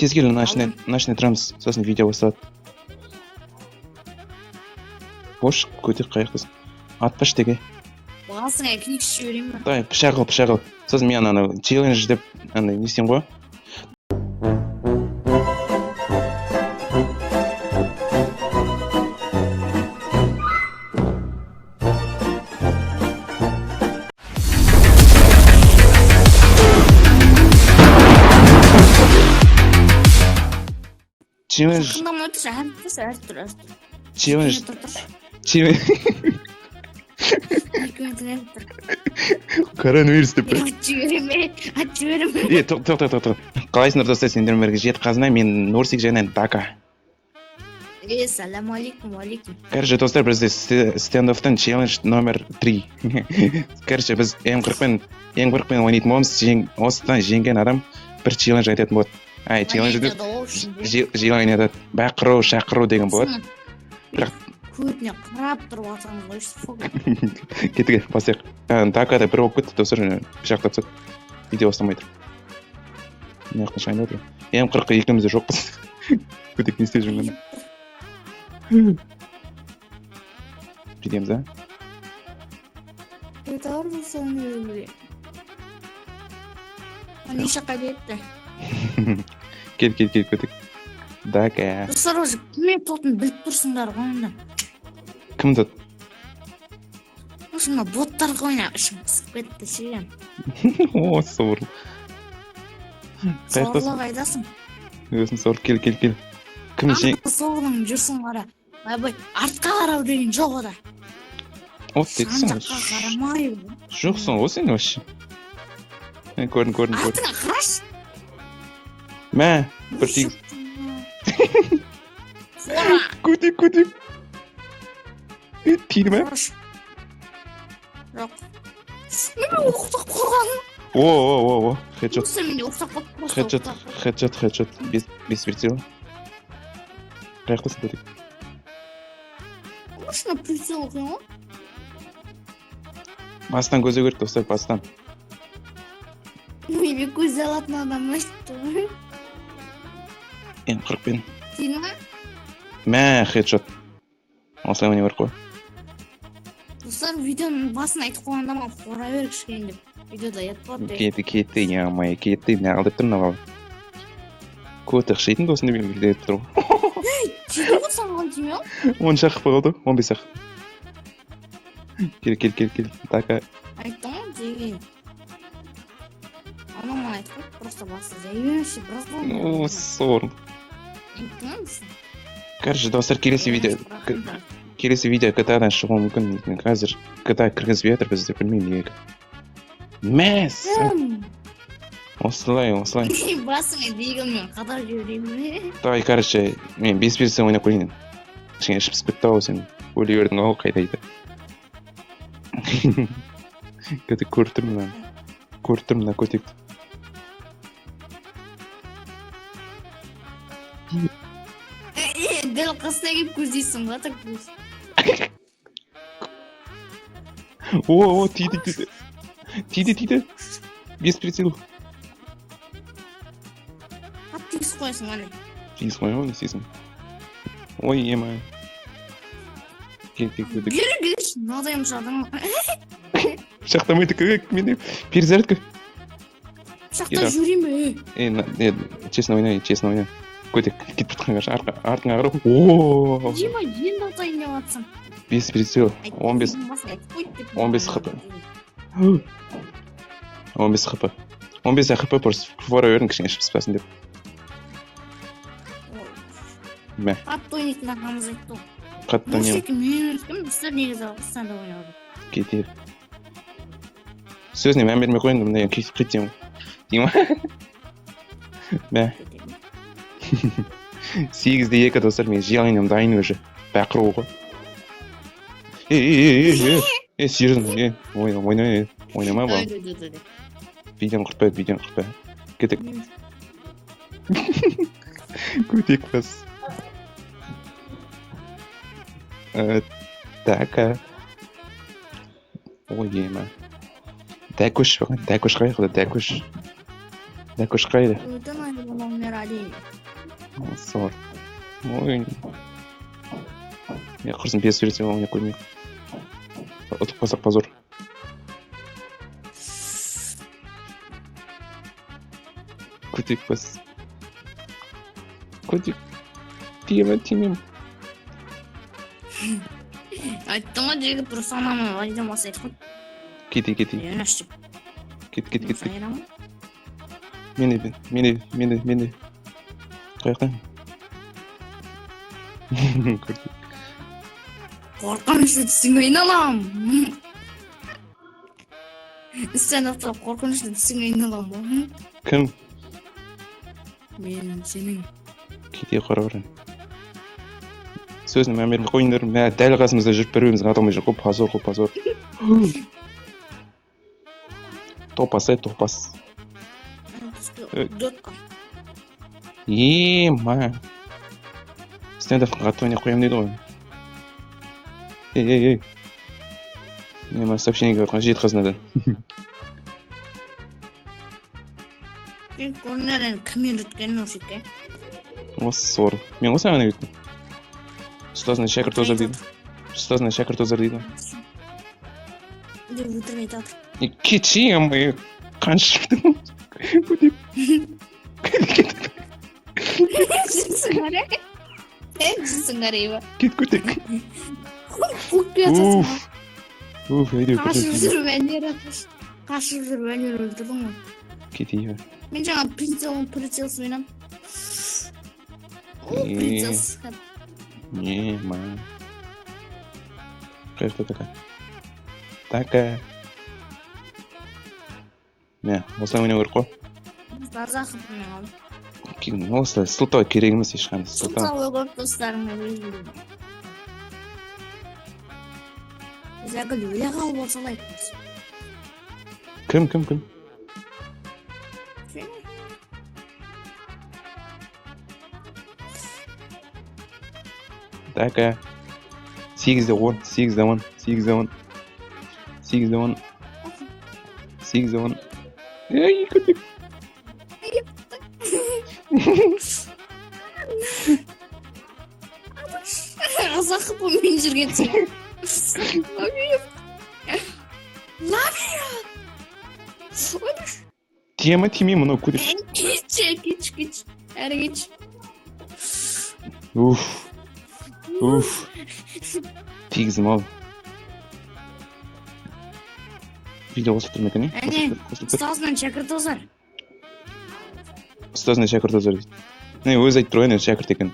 Тез кел, мына ішіне, мына ішіне тұрамыз, сосын видео басталады. Қош, көтек, қаяқтасың? Атпашы теге. Басыңа книг жіберейін ба? Давай, пышақ ал, пышақ ал. Сосын мен анау челлендж деп андай не істеймін ғой. Челлендж, Жақындамай тұршы, әрі тұршы, әрі тұр, әрі тұр. челлендж, Тұр, тұршы. челлендж. 2 минут әрі тұр. Коронавирус деп пе? Атып жіберемін, атып жіберемін. Е, тоқ, тоқ, тоқ, тоқ. Қалайсыңдар, достар, сендермен бірге Жеті Қазына, мен Нурсик және Дака. Е, салам алейкум, алейкум. Короче, достар, бізде стендофтан челлендж номер 3. Короче, біз М40-пен М40-пен ойнайтын боламыз. Осыдан жеңген адам бір челлендж айтатын болады. Ай, челлендж деп желание айтады. Бақыру, шақыру деген болады. Бірақ- Көтіне қарап тұрып алсаң қойшы, фу. Кеттік, басайық. Дака да бір болып кетті, достар, пышақтап тастады. Видео бастамай тұр. Мына жақтан шығайын деп отыр. М40 екеуміз де жоқпыз. Көтек не істеп жүрген. Бүйтеміз, а? Это болса. Неше қайда етті? Кел, кел, кел, көтек. Дака. Достар, уже кіммен тотын біліп тұрсыңдар ғой енді. Кім тут? Осы мына боттар ғой, ішім пысып кетті ше. О, сорлы. Сорлы қайдасың? Өзің сор, кел, кел, кел. Кім жең... Сорлың жүрсің қара. Ойбай, артқа қарау деген жоқ ода. От Жан дексің. жаққа қарамай. Жоқсың ғой сен вообще. Мен көрдім, көрдім, көрдім. Артыңа қарашы. Мә, бір тигіз. Қора. Көтек, көтек. Е, тиді ме? Қораш. Жоқ. Міне, оқтап қалған. О, о, о, о, хедшот, Осы менде оқтап қалды. Просто хедшот, оқтап қалды. хедшот, хедшот. Без прицела. Қаяқтасың, көтек? Осыны прицел қойған ғой. Бастан көздеу керек, достар, бастан. Ой, мен көз алатын адам емес қой. М40-пен. Тиді ма? Мә, хедшот. Осылай ойнау керек қой. Достар, видеоның басын айтып қойғанда маған қора бер кішкене деп. Видеода ұят болады деген. Кетті, кетті, ямай, кетті. Не деп тұр мына бала? Көті қышитын досым деп деп тұр ғой. Тиді ғой, саған тимей ма? 10 ақ қалды, 15 ақ. Кел, кел, кел, кел. Така. Айттым ғой деген. Ана маған айтып қойды, просто басы жай берші, біраз болды. О, сорым. Айттым ғой сен. Короче, достар, келесі видео GTA-дан шығуы мүмкін. Өйткені қазір GTA кіргізбей жатыр бізді, білмеймін неге. Мәс. Осылай, осылай. Басыңа дегенмен қадап жіберемін. Давай, короче, мен бес бестен ойнап көрейін. Кішкене ішіп пысып кетті ау, сен өле бердің ау қайда қайда. Көтек, көріп тұрмын мынаны. Көріп тұрмын мына көтекті. Дәл қасына келіп көздейсің ғой, так көз. О, о, тиді, тиді. Тиді, тиді. Без прицела. Қатты тигізіп қоясың әне. Тигізіп қоямын ғой, не істейсің? Ой, ема. Кел, кел, көтек. Бері келші, мынадай мұшадың. Пышақтамайды көк, менде перезарядка. Пышақтап жіберейін бе? Е, честно ойна, честно ойна. Көтек, кетіп жатқан қарашы, артыңа қара. О, Дима, енді атайын деп жатсың. без прицела. 15, Басын айтып қойды деп. 15 хп. 15 хп. 15 хп, просто фора бердім кішкене ішіп пыспасын деп. Мә, Қатты ойнайтын ағамыз айтты ғой. қатты не Нұрсеке мен өткенмін, достар, негізі Қазақстанда ойнауды. кетер. Сөзіне мән бермей қояйын, мындай кетемін. Деймін. Мә, 8-2, достар, мен желанием дайын уже. Бақыру ғой. Е, е, е, е, е, е, серьезно, е, ойна, ойна, е, ойнама, балам. Видеоны құртпа, видеоны құртпа. Кетек. Көтек бас. Така. Ой, ема. Дәкөш, дәкөш қайда, дәкөш. Дәкөш қайда? Өтін номер Әрине. Сор. Ой. Е, құрсын, бес сурет ойнап көрмейік. Ұтып қалсақ, позор. Күтейік бас. Күтейік. Тиме, тимем. Айттың ғой, жігіт, Руслан видео басы айтып қой. Кете, кете. Үйреніш деп. Кет, кет, кет, кет. Айырамын. Мен де, мен де, мен де, мен де. Қай жақтан? Көрдік. Қорқынышты түсіңе айналам. Стендапта қорқынышты түсіңе айналам ғой. Кім? Мен сенің. Кете, қара бар. Сөзіне мән бермей қойыңдар. Мә, дәл қасымызда жүріп бір бірімізге ата алмай жүр ғой. Позор ғой, позор. Топас, ай, топас. Түсті дотқа. Ема. Стендапқа қатты ойнап қоямын дейді ғой. Ей, ей, ей. Ема, сообщение келіп жатқан жеті қазынадан. Мен көрінер енді кім үйреткенін осы екен. Осы сор. Мен ғой саған үйреттім. Ұстазына шәкірт озар дейді. Ұстазына шәкірт озар дейді. Деп өтірік айтады. Е, кетші, ема, қанша шықтың? Өте. Кет, Жүзің қара. Жүзің қара, Ива. кет, көтек. Қуып келе жатсың. Уф. Уф, әйтеуір Қашып көтек. жүріп әнер, қашып жүріп әнер өлтірдің ғой. Кетейін. Мен жаңа прицел, прицелсіз ойнадым. О, Е. прицелсіз. Ема. Қай жақта така? Така. Мә, осылай ойнау керек қой. Таза қылып мен алдым. Осылай сылтау керек емес ешқандай сылтау. Сылтау көп достарыңа өзің. Зәгіл өле қалып болса лайк бас. Кім, кім, кім? Сен. Така. 8-де 10, 8-де 10, 8-де 10. 8-де 10, 8-де 10. Ей, көтек. Қазақ қылып мен жүрген сен. Тие ма, тимей мынау көтек. Кетші, кетші, кетші. Әрі кетші. Уф. Уф. Тигіздім ау. Видео қосылып тұр ма екен, е? Әне. Қосылып тұр, қосылып тұр. Ұстазынан шәкірт озар. Ұстазына шәкірт озар дейді. Не, өзі айтып тұр ғой, әне шәкірт екен.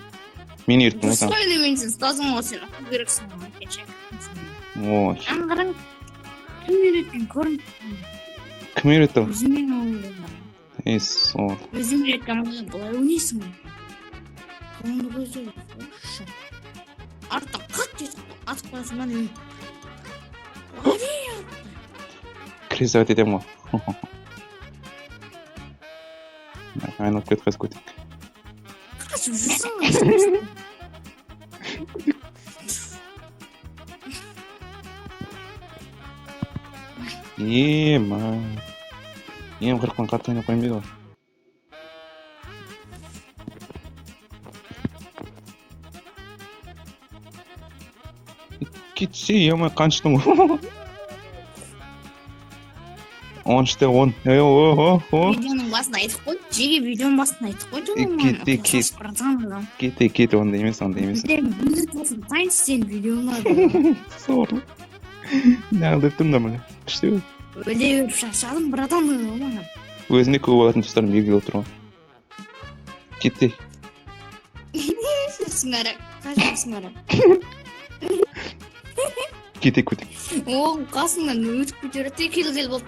Мен үйреттім ғой Дұрыс саған. қой енді, мен сен ұстазың ғой, сен оқу керексің ғой, шәкіртсің. Ой, Аңғарың кім үйреткен көрін. кім үйретті? Өзіңмен ойнадым. Ей, сол. Өзің үйреткен ғой, былай ойнайсың ғой. Қолыңды көздеп, қойшы. Арттан қатты етіп атып қоясың ба не? Кризовать етемін ғой. Айналып кет қазір, көтек. Қашып жүрсің ғой. Ема. Ем 40-пен қатты ойнап қоямын дейді ғой. Кетсе, ема, қаныштың ғой. 13-те 10. Ей, о, о, о. Видеоның басында айтып қой. Жеге, видеоның басында айтып қой. Кет, кет. Кете, кете, ондай емес, ондай емес. Сен видеоңа Сорлы. Неғыл деп тұрмын да міне. Күшті ғой. өле беріп шаршадым, братан. Маған Өзіне көп алатын достарым белгілі болып тұр ғой. Кетті. жүрсің ары, қашып ары. Кете, көтек. О, қасыңнан өтіп кете береді, кел, кел болды.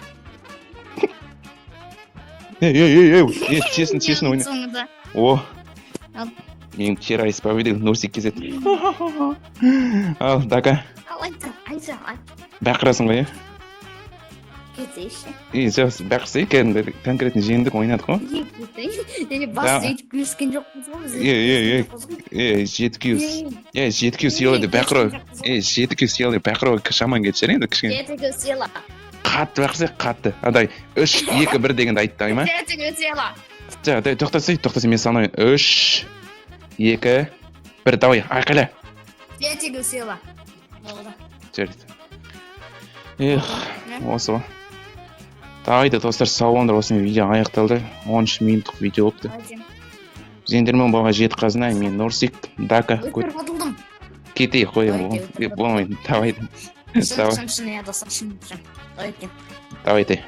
Ей, ей, ей, ей, ей, честно, честно ойна. Соңында. О. Ал. Менің террорис победил Нурсик kz. Ал, дака. Ал, айта, айта, айт. Бақырасың ғой, иә? Кетейші. Ей, жақсы, бақырса кәдімгі конкретно жеңдік, ойнадық қой. Және бас өйтіп күліскен жоқпыз ғой біз. Е, е, е. Е, жеті кю. Е, жеті кю сыйла деп бақыру. Е, жеті кю сыйла деп бақыру шаман кетті шығар енді кішкене. Жеті кю сыйла. Қатты бақырса, қатты. Андай 3, 2, 1 дегенді айтты, ма? Жеті кю сыйла. Так, тоқтасай, тоқтасай, мен санайын. Үш, екі, бір, давай, айқайла. Я тебе села. Болды. Жарайды. Эх, осы ғой. Давайте, достар, сау болыңдар, осымен видео аяқталды. 13 минуттық видео болыпты. Сендермен болған Жеті Қазына, мен Нұрсик, Дака. Өтір ұтылдым. Кетейік қой. Давайте. Болмайды, давайте. Шын, Давай. шын, шын, иә, достар, шын, шын. Давайте. Давайте.